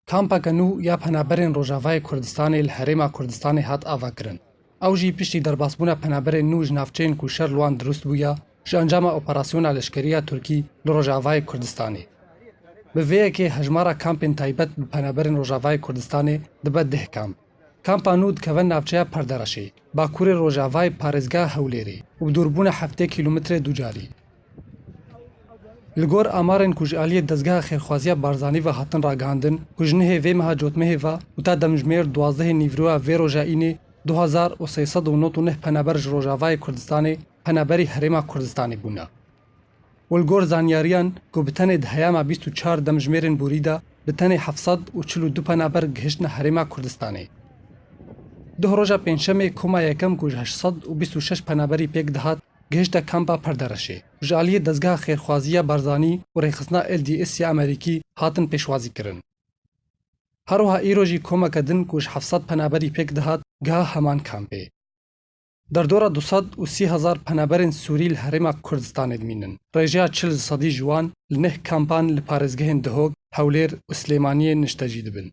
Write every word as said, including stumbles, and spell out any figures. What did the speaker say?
Kampeke nû ya penaberên Rojavayê Kurdistanê li Herêma Kurdistanê hat avakirin. Ew jî piştî derbasbûna penaberên nû ji navçeyên ku şer li wan dirust bûye, ji encama operasyona leşkerî ya Tirkî li Rojavayê Kurdistanê. Bi vê yekê hejmara kampên taybet bi penaberên Rojavayê Kurdistanê dibe deh kamp. Kampa nû dikeve navçeya Perdereşê, bakurê rojavayê parêzgeha Hewlêrê û bi dûrbûna heftê kîlometrê ducarî. Li gor amarên ku ji aliyê Dezgeha Xêrxwaziya Barzanî ve hatin ragihandin, ku ji nehê vê meha cotmehê ve û ta demjimêr duwazdehê Nîvroya vê roja înê du hezar û sê sed û nod û neh penaber ji Rojavayê Kurdistanê penaberî Herêma Kurdistanê bûne. Û li gor zanyariyan ku bi tenê di heyama bîst û çar demjimêrên borî de bi tenê heft sed û çil û du penaber gihiştine Herêma Kurdistanê. Duh roja Pêncşemê koma yekem ku ji heşt sed û bîst û şeş penaberî pêk dihat, gihişte kampa Perdereşê û ji aliyê Dezgeha Xêrxwaziya Barzanî û Rêxistina L D S ya Amerîkî hatin pêşwazî kirin. Her wiha îro jî komeke din ku ji heft sed penaberî pêk dihat, giha heman kampê. Derdora du sed û sî hezar penaberên Sûrî li Herêma Kurdistanê dimînin. Rêjeya çil sedî ji wan li neh kampan li parêzgehên Dihok, Hewlêr û Silêmaniyê niştecî dibin.